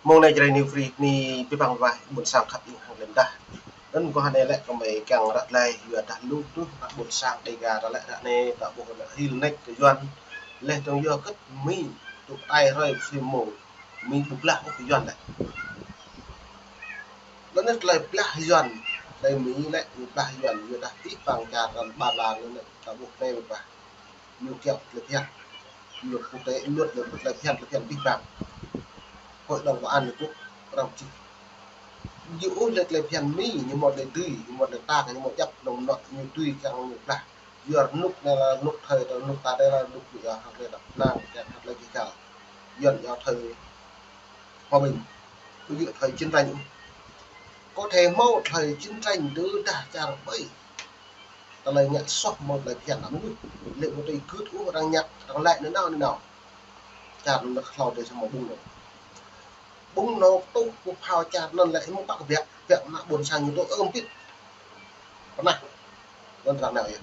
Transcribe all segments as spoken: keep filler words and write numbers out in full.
Mông anai Jrai New Free ni pơpăng wai ƀôn sang khăp ing hăng lĕm dah. Anŭn kơ hơnai lĕ kơ mơi kiăng ră lĕ yua dah lu tuh ƀôn sang Dega ră lĕ ră anai ta ƀuh lĕ hil nĕč kơ Yuan. Lĕ tơ̆ng yua kơ Mi tŭ tai hrơi si mông Mi ƀu blah ôh kơ Yuan lĕ. Lĕ anai tơlơi blah Yuan, tơlơi Mi lĕ ñu blah Yuan yua dah pơpăng čar răm ba la lĕ ta ƀuh anai mơ̆ ƀah. Ñu kiăng tơlơi phiăn. Luật quốc tế, luật, luật tơlơi phiăn, tơlơi phiăn pơpăng. Hội đồng Bảo an Liên Quốc, răm čih. Ñu ôh lĕ tơlơi phiăn Mi, ñu mơ̆ lĕ tui, ñu mơ̆ lĕ ta, ñu mơ̆ djăp nông nọ, ñu tui kiăng ñu blah. Yua rơnŭk anai lĕ rơnŭk thơi, rơnŭk ta anai lĕ rơnŭk yua hăng tơlơi đăp nang, kiăng hăng tơlơi kikal. Yuan yua thơi hòa bình, ƀu djơ̆ thơi chiến tranh ôh. Có thể hmâo thơi chiến tranh tơdah čar ƀai. Tơlơi ngă soh mơ̆ng tơlơi phiăn anŭn. Lĕ ƀu tui gưt ôh arăng ngă, arăng lĕ anai nao, anai nao. Čar anŭn hlâo dêh samơ̆ ƀŭng nao. Ƀŭng nao tŭ kơ phao čar anŭn lĕ hmâo păk biă, biă ană ƀôn sang ñu tŭ ơm pit. Pơnah. Anŭn ră anai yơh.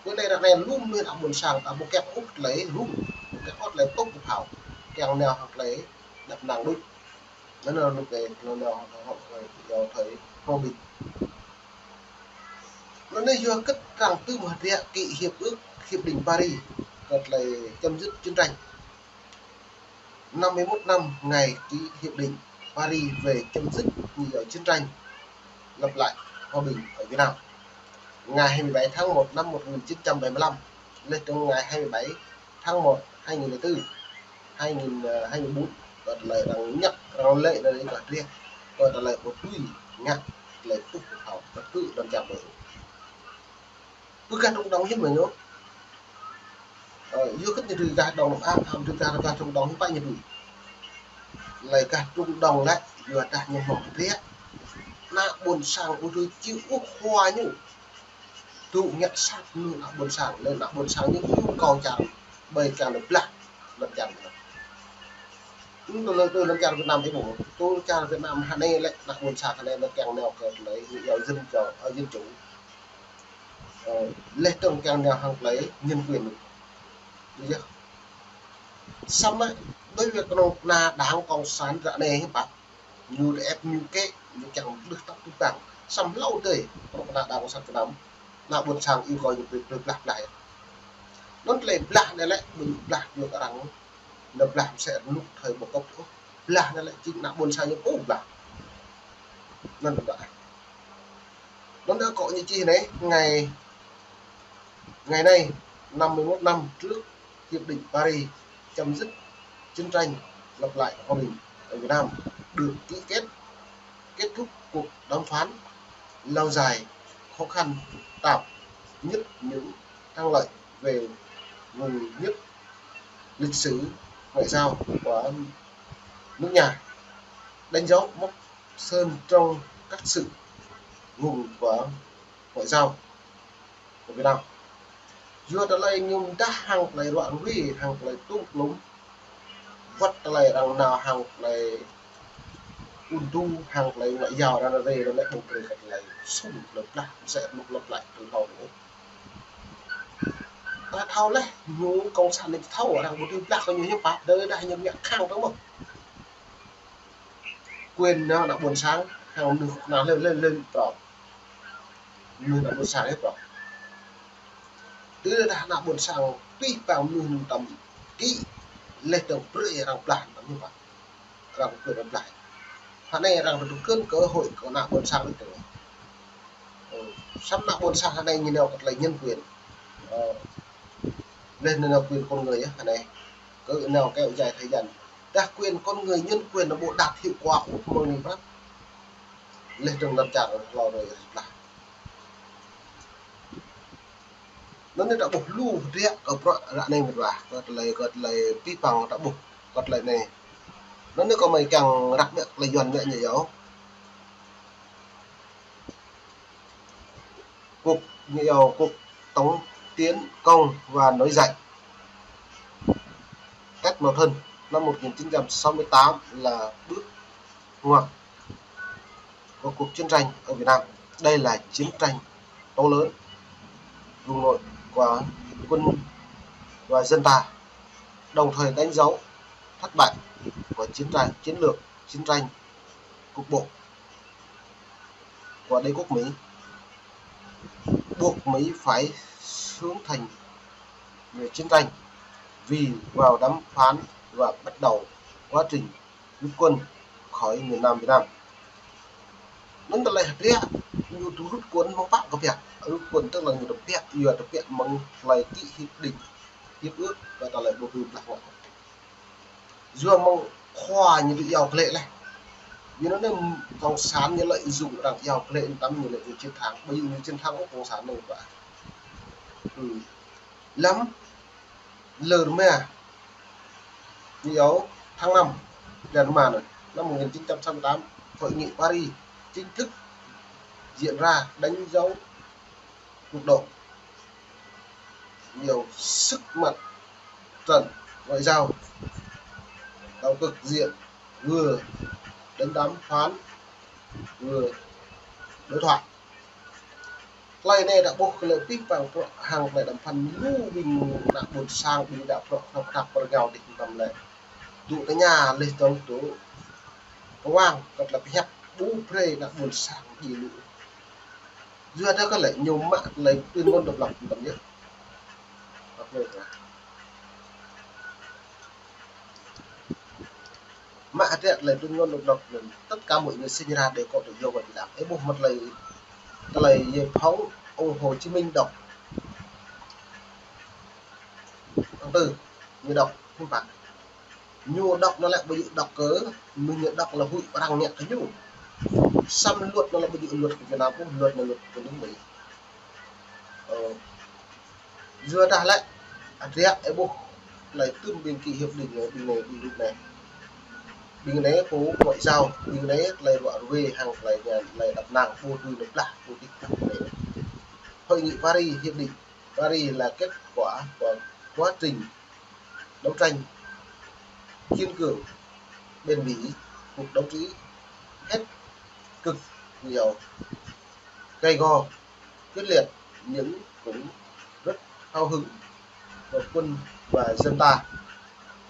Kơ anai ră anai lŏm mơ̆n ană ƀôn sang ta ƀu kiăng ôh tơlơi lŏm. Ƀu kiăng ôh tơlơi tŭ kơ phao. Kiăng nao hăng tơlơi đăp nang đôč. Anŭn anŭn lŏm kơ, anŭn anŭn hăng tơlơi yua thơi hòa bình. Anŭn anai yua kơ arăng tŭ mơ̆ hơdră ký hiệp ước, hiệp định Paris, kơ tơlơi chấm dứt chiến tranh. Năm mươi mốt năm ngày ký hiệp định Paris về chấm dứt, như vậy, chiến tranh, lập lại hòa bình ở Việt Nam. Ngày hai mươi bảy tháng một năm một nghìn chín trăm bảy mươi lăm, lĕ tơ̆ng ngày hai mươi bảy tháng một hai nghìn lẻ tư, hai nghìn, ờ, hai mươi bốn, kơ tơlơi arăng ngă, arăng lĕ anai kơ hơdră, kơ tơlơi ƀu tui ngă, tơlơi tŭ kơ phao, kơ tŭ lŏn čar ƀai. Ƀu gah Trung Đông hiư̆m mơ̆ ñu. Ơ, yua kơ ñu tui gah Đông Nam Á, hăm tui gah, gah Trung Đông hiư̆m pă ñu tui. Lĕ gah Trung Đông lĕ, yua dah ñu hmâo hơdră. Ană ƀôn sang ƀu tui či ôh hua ñu. Tŭ ngă sat mơ̆ng ană ƀôn sang, lĕ ană ƀôn sang ñu tŭ kơ čar, ƀai kiăng lĕ blah, lŏn čar Việt Nam. Anŭn tơlơi tŭ lŏn čar Việt Nam ih ƀuh. Tŭ čar Việt Nam hơnai lĕ ană ƀôn sang hơnai lĕ kiăng nao kơ tơlơi ñu yua dân chủ, ơ, dân chủ. Ơ, lĕ tơ̆ng kiăng nao hăng tơlơi nhân quyền. Yơh. Samơ̆ đối với kơnơ̆ng ană Đảng Cộng sản ră anai hiư̆m pă. Ñu ĕp ñu kĕ, ñu kiăng lĕ tăp tŭ păng. Samơ̆ hlâo dêh, kơnơ̆ng ană Đảng Cộng sản Việt Nam, ană ƀôn sang iâu kơ ñu tơlơi blah blah. Anŭn tơlơi blah anai lĕ, ƀu blah yua kơ arăng, anŭn blah mơsĕ rơnŭk thơi ƀu kŏp ôh. Blah anai lĕ jing ană ƀôn sang ñu pô blah. Anŭn ƀă. Anŭn dah kơ ñu čih anai, ngày, ngày nay, năm mươi mốt năm trước Hiệp định Paris chấm dứt chiến tranh, lập lại hòa bình ở Việt Nam được ký kết, kết thúc cuộc đàm phán lâu dài, khó khăn, tạo nhất những thắng lợi về vùng nhất lịch sử ngoại giao của nước nhà, đánh dấu mốc sơn trong các sự hùng của ngoại giao của Việt Nam. Yua tơlơi ñu mơdah hăng tơlơi ruă rui, hăng tơlơi tŭm klŭm, wơ̆t tơlơi arăng nao hăng tơlơi ung tŭ, hăng tơlơi ngoại giao arăng rê, arăng lĕ ƀu brơi kơ tơlơi sum, tơlơi blah, mơsĕ rơnŭk lŏp lăi tui hlâo anŭn. Ta thâo lĕ, ñu cộng sản anai thâo, arăng ƀu tui blah kơ ñu hiư̆m pă, đơi dah ñu ngă khăng tơ̆ng mơ̆n. Quyền ană ƀôn sang, hăng mơnuih kơnang lĕ, lĕ, lĕ prŏng. Mơnuih ană ƀôn sang lĕ prŏng. Tơdah ană ƀôn sang pih păng mơnuih anŭn tăm ký, lĕ tơ̆ng brơi arăng blah anŭn tăm hiư̆m pă. Arăng quyền arăng blah. Hơnai arăng tŭ kơn cơ hội kơ ană ƀôn sang lĕ tơ̆ng. Ơ, samơ̆ ană ƀôn sang hơnai ñu nao kơ tơlơi nhân quyền. Ơ, lĕ ñu nao quyền con người yơh, hơnai. Kơ nao kéo dài thời gian. Dah quyền con người, nhân quyền anŭn ƀu đạt hiệu quả ôh mơ̆ng anai prăp. Lĕ tơ̆ng lŏn čar hlâo rơi blah. Anŭn anai ta ƀuh lu hơdră kơ bruă ră anai mơ̆n ƀă. Kơ tơlơi, kơ tơlơi pih păng ta ƀuh, kơ tơlơi anai. Anŭn anai kơ mơi kiăng răk biă tơlơi Yuan mơ̆ ñu yơh. Cuộc, ñu yơh, cuộc tổng tiến công và nổi dậy Tết Mậu Thân năm một nghìn chín trăm sáu mươi tám là bước ngoặt của cuộc chiến tranh ở Việt Nam. Đây là chiến tranh to lớn, vùng nội của quân và dân ta, đồng thời đánh dấu thất bại của chiến tranh, chiến lược chiến tranh cục bộ của đế quốc Mỹ, buộc Mỹ phải xuống thành chiến tranh vì vào đàm phán và bắt đầu quá trình rút quân khỏi miền Nam Việt Nam. Anŭn tơlơi hơdră, ñu rút quân mơ̆ng pă kơ pĕk, rút quân tức là ñu tơpĕk, yua tơpĕk mơ̆ng tơlơi ký hiệp định, hiệp ước, và tơlơi bơbư blah ngă. Yua mơ̆ng khua ñu tŭ iâu klĕ leh. Yua anŭn cộng sản ñu lợi dụng arăng iâu klĕ tăm ñu lĕ ñu chiến thắng, ƀơi ñu chiến thắng cộng sản anŭn ƀă. Lăm lơ rơma, ñu iâu tháng năm, blan rơma anŭn, năm một nghìn chín trăm sáu mươi tám, hội nghị Paris chính thức diễn ra đánh dấu cuộc đọ nhiều sức mặt trận ngoại giao, tạo cục diện vừa đến đàm phán vừa đối thoại. Tơlơi anai đa ƀuh kơ lĕ pih păng prŏ hăng tơlơi đàm phán lu ƀing ană ƀôn sang ƀing đa prŏ hrŏk hrăp pơrơngao đih tăm lĕ. Dŏ tơña leh tơ̆ng tŭ kơwang kơ tơlơi pơhiăp ƀu brơi ană ƀôn sang ƀing lu. Yua dah kơ lĕ ñu mă tơlơi tuyên ngôn độc lập tăm yơh. Mă hơdră tơlơi tuyên ngôn độc lập anŭn, tất cả mọi người sinh ra đều có tự do và bình đẳng. Ơ ƀuh mă tơlơi, tơlơi yê phóng ông Hồ Chí Minh đọc. Tháng tư, ñu đọc, không phải. Ñu đọc anŭn lĕ ƀu djơ̆ đọc kơ, mơ̆ng ñu đọc lĕ huĭ arăng ngă kơ ñu. Samơ̆ luật anŭn lĕ ƀu djơ̆ luật kơ Việt Nam, ƀuh luật anŭn luật kơ nước Mỹ. Ơ, yua dah lĕ, hơdră ơ ƀuh, tơlơi tŭm ƀing ký hiệp định anai, ƀing anai, ƀing anai. Ƀing anai pô ngoại giao, ƀing anai tơlơi ruă ruê hăng tơlơi ñu, tơlơi đăp năng, pô tui nơ̆ blah, pô tih blah anai. Hội nghị Paris, hiệp định Paris là kết quả của quá trình đấu tranh kiên cường, bền bỉ, cuộc đấu trí hết cực nhiều, gay go, quyết liệt, nhưng cũng rất hào hứng của quân và dân ta.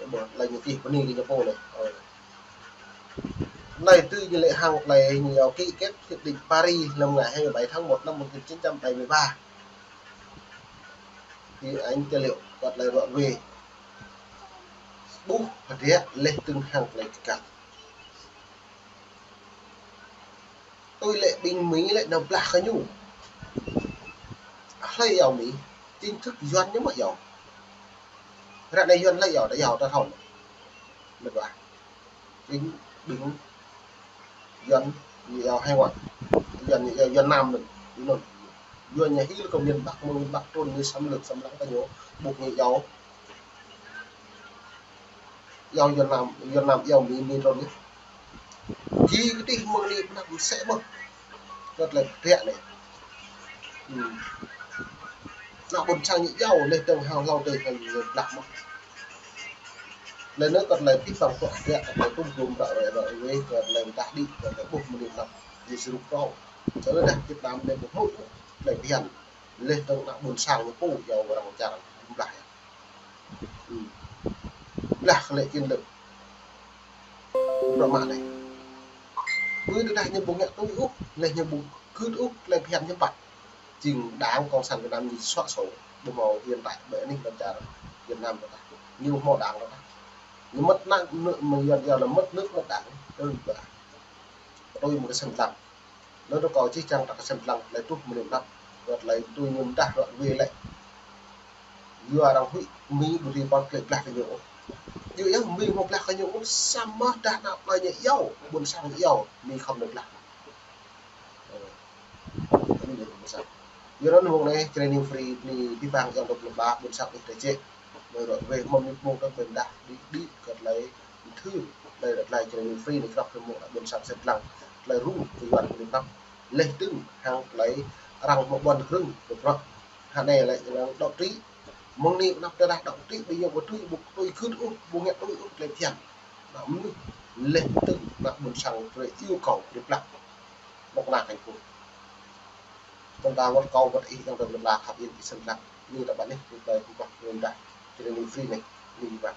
Ơ ƀuh, tơlơi ñu čih pơ anai kơ ñu pô anai. Ơ. Anai tui ñu lĕ hăng tơlơi ñu ký kết hiệp định Paris lăm ngày hai mươi bảy tháng một năm một nghìn chín trăm bảy mươi ba. Thì anh tài liệu kơ tơlơi ruă ruê. Ƀuh hơdră leh tơ̆ng hăng tơlơi kơkăl. Tui lĕ ƀing Mỹ lĕ nao blah kơ ñu. Hlơi iâu Mỹ, chính thức Yuan ñu mơ̆ iâu. Ră anai Yuan hlơi iâu, đa iâu ta thâo. Mĕt wa. Chính ƀing Yuan ñu iâu hải ngoại. Yuan ñu iâu Yuan Nam anŭn. Anŭn. Yuan ñu hil kơ miền Bắc, mơ̆ng miền Bắc trŭn ñu xâm lược, xâm lăng kơ ñu. Ƀuh ñu iâu Iâu Yuan Nam, Yuan Nam iâu Mỹ, Mỹ trŭn yơh. Jing kơ tih mơ̆ng anai pơnăp mơsĕ mơ̆n. Kơ tơlơi pơtrĕk anai. Hmm. Ană ƀôn sang ñu iâu leh dơ̆ng hăng hlâo adih hăng ñu blah mơ̆n. Leh anŭn kơ tơlơi pih păng pơtrĕk, kơ tơlơi tŭm tŭm ră ruai ră ruai, kơ tơlơi mơdah đĭ, kơ tơlơi ƀuh mơnit lăp, ñu srŭk rŏng. Tơlơi dah Việt Nam anai ƀu hmư̆ tơlơi phiăn. Leh dơ̆ng ană ƀôn sang ñu pô iâu arăng čar blah yơh. Hmm. Blah kơ lĕ chiến lược. Ră mă anai. Ƀu tơdah ñu ƀu ngă tui ôh, leh ñu ƀu gưt ôh, tơlơi phiăn ñu păt. Jing Đảng Cộng sản Việt Nam ñu xóa sổ, ƀu hmâo hiện tại ƀơi anih lăm čar Việt Nam ta. Ñu ƀu hmâo Đảng ta. Ñu mất nă-, nước, mơ̆ng Yuan iâu là mất nước, mất Đảng. Tui ƀă. Tui mơ̆ng kơsem lăng. Anŭn rơkâo čih čang ta kơsem lăng, tơlơi truh mơnit lăp, wơ̆t tơlơi tui ñu mơdah ră ruai lĕ. Yua arăng huĭ Mỹ ƀu dưi pơ̆n tơlơi blah kơ ñu ôh. Yua yơh Mỹ ƀu blah kơ ñu ôh, samơ̆ dah ană plơi ñu iâu, ƀôn sang ñu iâu, Mỹ khŏm nao blah. Ơ, anŭn yơh ƀôn sang. Yua anŭn mơ̆ng anai, Channel New Free, anai pih păng iâu tơlơi blah, ƀôn sang ƀuh tơčĕ. Ƀơi ră ruai mơ̆n mơnit mơ̆ng tơ̆ ƀơi mơdah, đĭ đĭ kơ tơlơi Thư, tơlơi, tơlơi Channel New Free anai krăp kơ mơ̆ng ƀôn sang kơsem lăng, tơlơi rŭng kơ Yuan kơ mơnit lăp. Leh dơ̆ng hăng tơlơi arăng mă ƀôn krưng kơ prăk. Hă anai lĕ arăng đŏk trĭ. Mơ̆ng anai pơnăp tơdah đŏk trĭ, ƀing ñu ƀu tui, ƀu tui gưt ôh, ƀu ngă tui ôh tơlơi phiăn. Anŭn mơnuih leh dơ̆ng ană ƀôn sang brơi iâu kâo brơi blah. Mơ̆ng anai kơ ñu. Tơdah wơ̆t kâo wơ̆t ih iâu tơlơi blah khăp yên kơsem lăng. Anai ta ƀă anai, tơlơi kơkuh kơ mơdah. Channel New Free anai, anai ƀă.